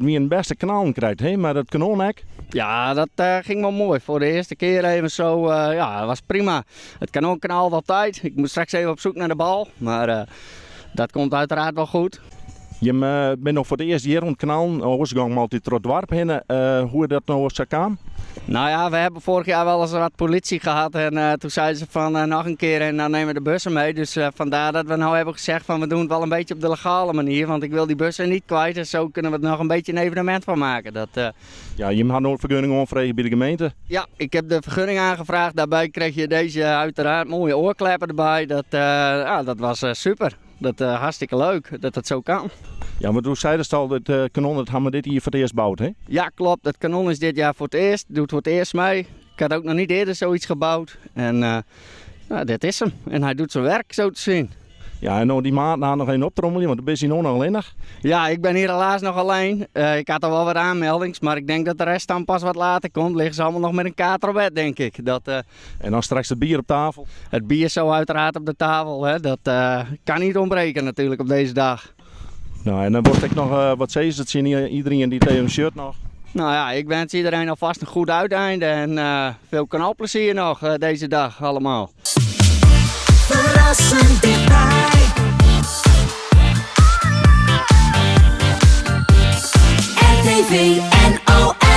It wienen bêste knallen krekt, hè, mar dat kanon ek? Ja, dat ging wel mooi. Voor de eerste keer even zo, ja, was prima. Het kanon knalt altijd. Ik moet straks even op zoek naar de bal, maar dat komt uiteraard wel goed. Jim binne no foar it earst hjir oan it knallen, oars gongen we altyd troch it doarp hinne. Hoe is dat no sa kaam? Nou ja, we hebben vorig jaar wel eens wat politie gehad en toen zeiden ze van nog een keer en dan nemen we de bussen mee. Dus vandaar dat we nou hebben gezegd van we doen het wel een beetje op de legale manier, want ik wil die bussen niet kwijt en zo kunnen we er nog een beetje een evenement van maken. Dat, Ja, jim ha no fergunning oanfrege by de gemeente? Ja, ik heb de vergunning aangevraagd. Daarbij kreeg je deze uiteraard mooie oorkleppen erbij. Dat, ja, dat was super. Dat hartstikke leuk dat dat zo kan. Ja, want do seidest al, it kanon dat ha we dit jier foar it earst boud, hè? Ja, klopt. Het kanon is dit jaar voor het eerst. Doet voor het eerst mee. Ik had ook nog niet eerder zoiets gebouwd. En nou, dit is hem. En hij doet zijn werk zo te zien. Ja, en no dy maten ha noch even optrommelje, want do bist hjir no noch allinnich. Ja, ik ben hier helaas nog alleen. Ik had al wel wat aanmeldings, maar ik denk dat de rest dan pas wat later komt. Liggen ze allemaal nog met een kater op bed, denk ik. Dat, En dan straks het bier op tafel? Het bier zo uiteraard op de tafel. Hè. Dat kan niet ontbreken natuurlijk op deze dag. Nou, en dan wordt ik noch wat sizze, dat zien iedereen die tegen een shirt nog. Nou ja, ik wens iedereen alvast een goed uiteinde en veel knalplezier nog deze dag allemaal. Verrassend dichtbij. RTV NOS.